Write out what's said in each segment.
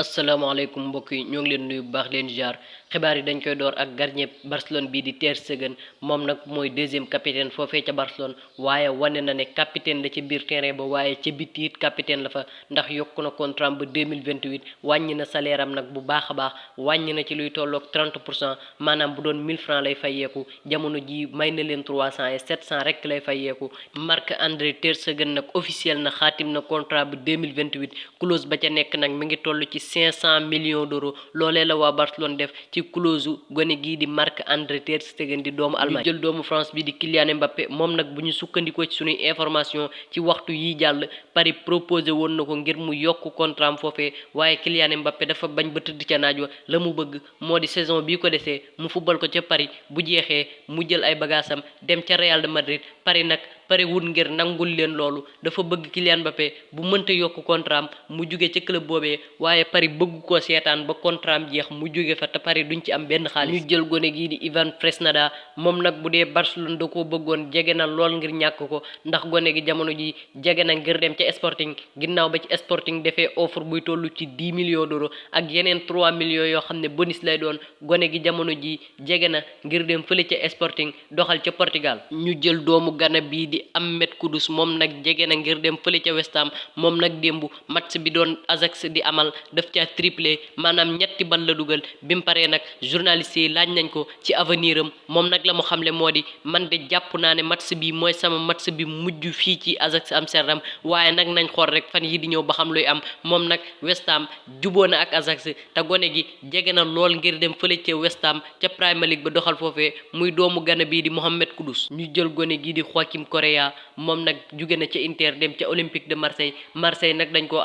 asalaamaaleykum mbokk yi ñoo ngi leen nuyu bu baax leen jaar xibaar yi dañ koy door ak gardien Barcelone bii di Ter Stegen moom nag mooy deuxième capitaine foofee ca Barcelone waaye wane na ne capitaine la ca biir terrain ba waaye ca biti it capitaine la fa ndax yokku na contrat ba 2028 wàññi na salaire am nag bu baax a baax wàññi na ci luy tolloog 30% maanaam bu doon 1000 francs lay fayeeku jamono ji may na leen 300 et 700 rek lay fayeeku Marc-André Ter Stegen nag officiel na xaatim na contrat ba 2028 clause ba ca nekk nag mi ngi toll ci 500 millions d'euros loolee la waa Barcelone def ci clause gone gii di Marc-André Ter Stegen di doomu Allemagne ñu jël doomu France bi di Kylian Mbappé moom nag bu ñu sukkandikoo ci suñuy information ci waxtu yi jàll Paris proposé woon na ko ngir mu yokk contrat am foofee waaye Kylian Mbappé dafa bañ ba tëdd ca naaj wa la mu bëgg moo di saison bii ko desee mu football ko ca Paris bu jeexee mu jël ay bagaasam dem ca Real de Madrid Paris nag pare wut ngir nangul leen loolu dafa bëgg Kylian Mbappé bu mënta yokk contrat am mu jóge ca club boobee waaye Paris bëgg ko seetaan ba contrat am jeex mu jóge fa te Paris duñ ci am benn xaalis ñu jël gone gii di Ivan Fresneda moom nag bu dee Barcelone da koo bëggoon jege na lool ngir ñàkk ko ndax gone gi jamono ji jege na ngir dem ca Sporting ginnaaw ba ci Sporting defee offre buy toll ci 10 millions d'euros ak yeneen 3 millions yoo xam ne bonus lay doon gone gi jamono ji jege na ngir dem fële ca Sporting doxal ca Portugal ñu jël doomu Gana bii di Ahmed Kudus moom nag jege na ngir dem fële ca West Ham moom nag démb match bi doon Ajax di amal daf ca triplé maanaam ñetti bal la dugal bi mu paree nag journaliste yi laaj nañ ko ci avenir am moom nag la mu xamle moo di man de jàpp naa ne match bi mooy sama match bi mujj fii ci Ajax Amsterdam waaye nag nañ xool rek fan yi di ñëw ba xam luy am moom nag West Ham juboo na ak Ajax te gone gi jege na lool ngir dem fële ca West Ham ca Premier League ba doxal foofee muy doomu Gana bii di Mohamed Kudus ñu jël gone gii di Joaquim Correa moom nag jóge na ca Inter dem ca Olympique de Marseille nag dañ koo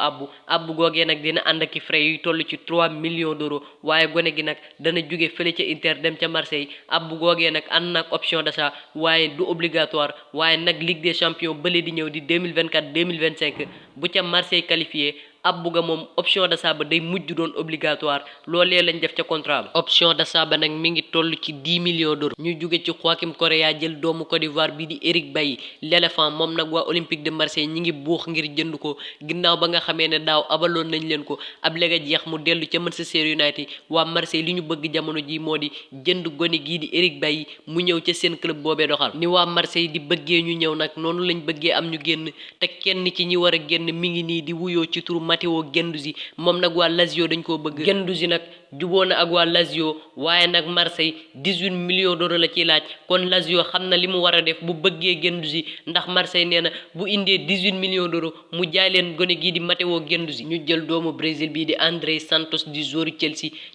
abbu googee nag dina ànd ak i frais yuy toll ci 3 millions d'euros waaye gone gi nag dana jóge fële ca Inter dem ca Marseille abbu googee nag ànd nag option d'achat waaye du obligatoire waaye nag Ligue des champions bële di ñëw di 2024 2025 bu ca Marseille qualifié abbu ga moom option d'achat ba day mujj doon obligatoire loolee lañ def ca contrat ba option d'achat ba nag mi ngi toll ci 10 millions d'euros ñu jóge ci Joaquim Correa jël doomu Côte d'Ivoire bi di Eric Bailly l'éléphant moom nag waa Olympique de Marseille ñi ngi buux ngir jënd ko ginnaaw ba nga xamee ne daaw abaloon nañ leen ko ab lega jeex mu dellu ca Manchester United waa Marseille li ñu bëgg jamono ji moo di jënd gone gii di Eric Bailly mu ñëw ca seen club boobee doxal ni waa Marseille di bëggee ñu ñëw nag noonu lañ bëggee am ñu génn te kenn ci ñi war a génn mi ngi nii di wuyoo ci turu Matteo Guendouzi moom nag waa Lazio dañ koo bëgg Guendouzi nag juboo na ak waa Lazio waaye nag Marseille 18 millions d'euros la ciy laaj kon Lazio xam na li mu war a def bu bëggee Guendouzi ndax Marseille nee na bu indee 18 millions d'euros mu jaay leen gone gii di Matteo Guendouzi ñu jël doomu Brésil bii di André Santos di joueur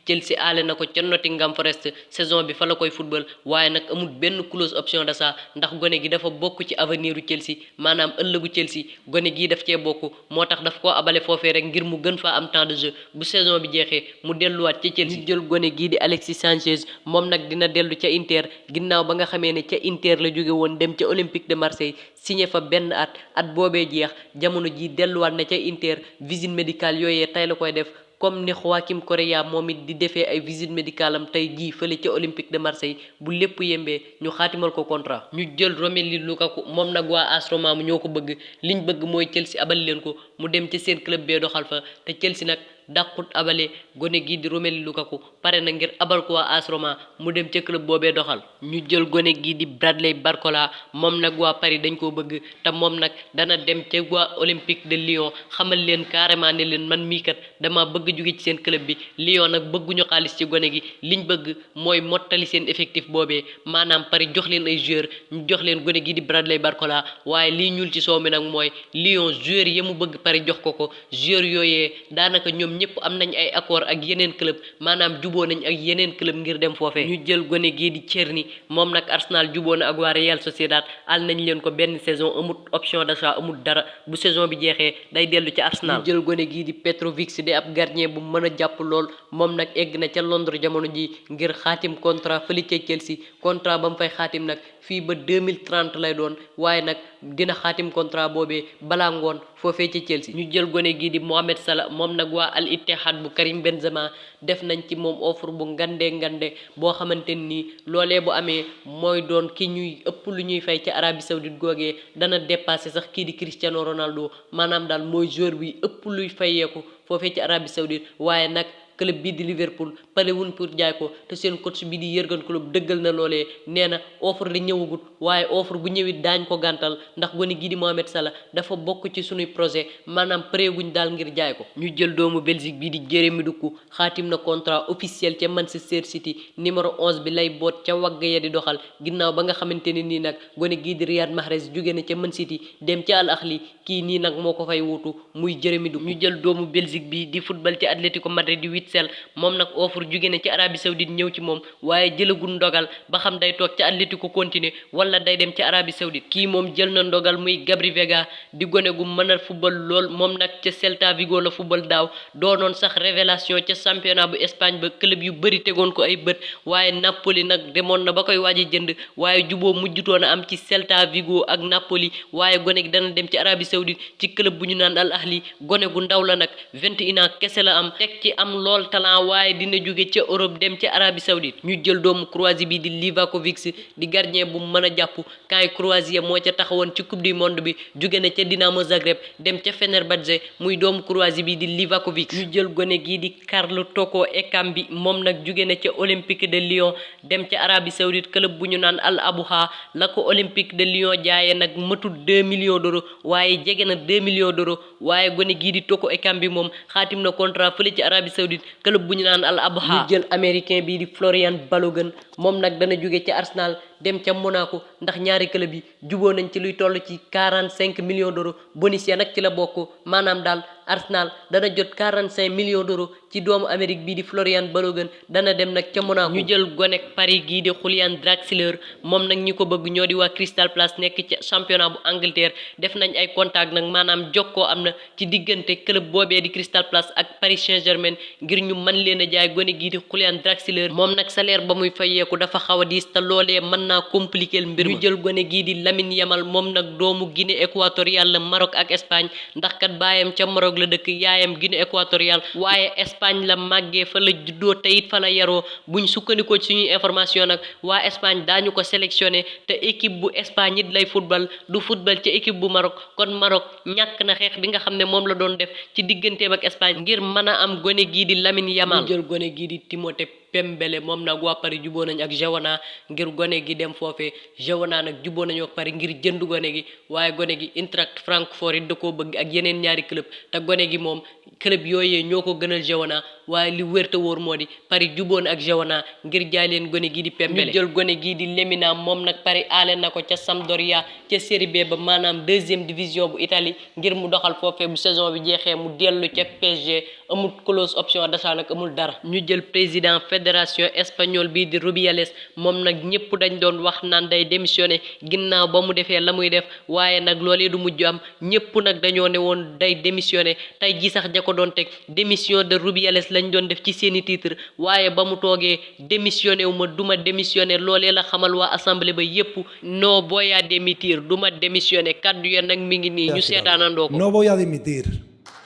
Chelsea aale na ko ca Nottingham Forest saison bi fa la koy football waaye nag amul benn clause option d'achat ndax gone gi dafa bokk ci avenir u Chelsea maanaam ëllëgu Chelsea gone gii daf cee bokk moo tax daf koo abale foofee rek ngir mu gën faa am temps de jeu bu saison bi jeexee mu delluwaat ca Chelsea jël gone gii di Alexis Sanchez moom nag dina dellu ca Inter ginnaaw ba nga xamee ne ca Inter la jóge woon dem ca Olympique de Marseille signé fa benn at boobee jeex jamono ji delluwaat na ca Inter visite médicale yooyee tey la koy def comme ni Joaquim Correa moom it di defee ay visite médicale am tey jii fële ca Olympique de Marseille bu lépp yembee ñu xaatimal ko contrat ñu jël Romelu Lukaku moom nag waa AS Roma mu ñoo ko bëgg liñ bëgg mooy Chelsea abal leen ko mu dem ca seen club bee doxal fa te Chelsea nag dàqut abale gone gii di Romelu Lukaku pare na ngir abal ko waa AS Roma mu dem ca club boobee doxal ñu jël gone gii di Bradley Barcola moom nag waa Paris dañ koo bëgg te moom nag dana dem ca waa Olympique de Lyon xamal leen carrément ne leen man mii kat dama bëgg jóge ci seen club bi Lyon nag bëgguñu xaalis ci gone gi liñ bëgg mooy mottali seen effectif boobee maanaam Paris jox leen ay joueurs ñu jox leen gone gii di Bradley Barcola waaye lii ñuul ci soow mi nag mooy Lyon joueurs yi mu bëgg Paris jox ko joueurs yooyee daanaka ñoom ñëpp am nañ ay accord ak yeneen club maanaam juboo nañ ak yeneen club ngir dem foofee ñu jël gone gii di Tcherney moom nag Arsenal juboo na ak waa Real Sociedad al nañ leen ko benn saison amul option d'achat amul dara bu saison bi jeexee day dellu ci Arsenal ñu jël gone gii di Petrovic di ab gardien bu mën a jàpp lool moom nag egg na ca Londres jamono ji ngir xaatim contrat fële ca Chelsea contrat ba mu fay xaatim nag fii ba 2030 lay doon waaye nag dina xaatim contrat boobee balaa ngoon foofee ca Chelsea. ñu jël gone gii di Mohamed Salah moom nag waa Al Ittihad bu Karim Benzema def nañ ci moom offre bu ngande boo xamante nii loolee bu amee mooy doon ki ñuy ëpp lu ñuy fay ca Arabie Saoudite googee dana dépasser sax kii di Cristiano Ronaldo maanaam daal mooy joueur bi ëpp luy fayeeku foofee ci Arabie Saoudite waaye nag club bii di Liverpool parewuñ pour jaay ko te seen coach bi di Jürgen Klopp dëggal na loolee nee na offre li ñëwagut waaye offre bu ñëwit daañ ko gàntal ndax gone gii di Mohamed Salah dafa bokk ci sunuy projet maanaam pareeguñ daal ngir jaay ko. ñu jël doomu Belgique bii di Jérémy Doku xaatim na contrat officiel ca Manchester City numéro 11 bi lay boot ca wagg ya di doxal ginnaaw ba nga xamante ne nii nag gone gii di Riyad Mahrez jóge na ca Man City dem ca Al Ahly kii nii nag moo ko fay wuutu muy Jérémy Doku. ñu jël doomu Belgique bi di football ci Atlético Madrid di Witsel moom nag offre jóge na ci Arabie Saoudite ñëw ci moom waaye jëlagul ndogal ba xam day toog ca Atlético continuer wala day dem ci Arabie Saoudite kii moom jël na ndogal muy Gabri Vega di gone gu mën a football lool moom nag ca Celta Vigo la football daaw doonoon sax révélation ca championnat bu Espagne ba club yu bëri tegoon ko ay bët waaye Napoli nag demoon na ba koy waaj a jënd waaye juboo mujjutoon a am ci Celta Vigo ak Napoli waaye gone gi dana dem ci Arabie Saoudite ci club bu ñu naan Al Ahli gone gu ndaw la nag 21 ans kese la am teg ci am lool talent waaye dina jóge ca Europe dem ca Arabie Saoudite. ñu jël doomu Croatie bi di Livakovic di gardien bu mën a jàpp kaay Croatie moo ca taxawoon ci coupe du monde bi jóge na ca Dinamo Zagreb dem ca Fenerbahçe muy doomu Croatie bi di Livakovic. ñu jël gone gii di Karl Toko Ekambi moom nag jóge na ca Olympique de Lyon dem ca Arabie Saoudite club bu ñu naan Al Abuha la ko Olympique de Lyon jaayee nag matul 2 millions d'euros waaye jege na 2 millions d'euros waaye gone gii di Toko Ekambi moom xaatim na contrat fële ci Arabie Saoudite club bu ñu naan Al Abuha. ñu jël américain bii di Florian Balogun moom nag dana jóge ca Arsenal dem ca Monaco ndax ñaari club yi juboo nañ ci luy toll ci 45 millions d'euros bonus ya nag ci la bokk maanaam daal Arsenal dana jot 45 millions d'euros ci doomu Amérique bii di Florian Balogun dana dem nag ca Monaco. ñu jël gonek Paris gii di Julian Draxler moom nag ñi ko bëgg ñoo di waa Crystal Palace nekk ca championnat bu Angleterre def nañ ay contact nag maanaam jokkoo am na ci diggante club boobee di Crystal Palace ak Paris Saint-Germain ngir ñu mën leen a jaay gone gii di Julian Draxler moom nag salaire ba muy fayeeku dafa xaw a diis te loolee mën naa compliquer mbir ñu jël gone gii di Lamine Yamal moom nag doomu Guinée équatoriale la Maroc ak Espagne ndax kat baayam ca Maroc la dëkk yaayam Guinée équatoriale waaye Espagne la màggee fa la juddoo te it fa la yaroo buñ sukkandikoo ci suñuy information nag waa Espagne daañu ko sélectionné te équipe bu Espagne it lay football du football ca équipe bu Maroc kon Maroc ñàkk na xeex bi nga xam ne moom la doon def ci digganteem ak Espagne ngir mën a am gone gii di Lamine Yamal ñu jël gone gii di Timothée Pembele moom nag waa Paris juboo nañ ak Girona ngir gone gi dem foofee Girona nag juboo nañu ak Paris ngir jënd gone gi waaye gone gi Eintracht Francfort it da koo bëgg ak yeneen ñaari club te gone gi moom club yooyee ñoo ko gënal Girona waaye li wér te wóor moo di Paris juboo na ak Girona ngir jaay leen gone gi di Pembele. ñu jël gone gii di Lemina moom nag Paris aale na ko ca Sampdoria ca Série B ba maanaam 2e division bu Italie ngir mu doxal foofee bu saison bi jeexee mu dellu ca PSG amul clause option d'achat nag amul dara. ñu jël président fédération espagnole bii di Rubiales moom nag ñëpp dañ doon wax naan day démissionné ginnaaw ba mu defee la muy def waaye nag loolee du mujj am ñëpp nag dañoo ne woon day démissionné tey ji sax ja ko doon teg démission de Rubiales lañ doon def ci seeni titre waaye ba mu toogee démissionné wu ma duma démissionné loolee la xamal waa assemblée ba yépp no voy a dimitir duma démissionné kaddu ya nag mi ngi nii ñu seetaanandoo ko. No voy a dimitir.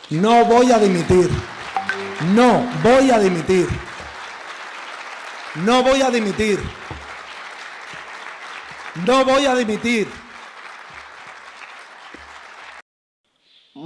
No voy a dimitir. No voy a dimitir. No voy a dimitir. No voy a dimitir.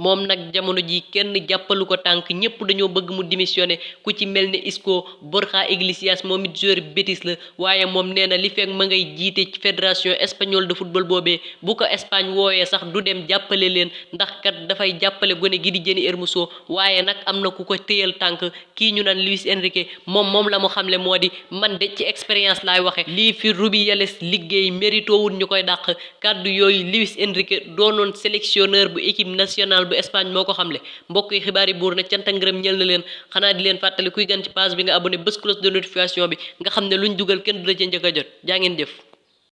moom nag jamono ji kenn jàppalu ko tànk ñëpp dañoo bëgg mu démissionné ku ci mel ne Isco Borja Iglesias moom it joueur Betis la waaye moom nee na li fekk ma ngay jiite ci fédération espagnole de football boobee bu ko Espagne wooyee sax du dem jàppale leen ndax kat dafay jàppale gone gi di Dani Hermoso waaye nag am na ku ko téyal tànk kii ñu naan Luis Enrique moom la mu xamle moo di man de ci expérience laay waxe lii fi Rubiales liggéey mérito wul ñu koy dàq kàddu yooyu Luis Enrique doonoon sélectionneur bu équipe nationale bu Espagne moo ko xamle mbokk yi xibaar yi buur na cant ak ngërëm ñel na leen xanaa di leen fàttali kuy gan ci page bi nga abonné bés cloche de notification bi nga xam ne luñ dugal kenn du la ca njëkk a jot jaa ngeen jëf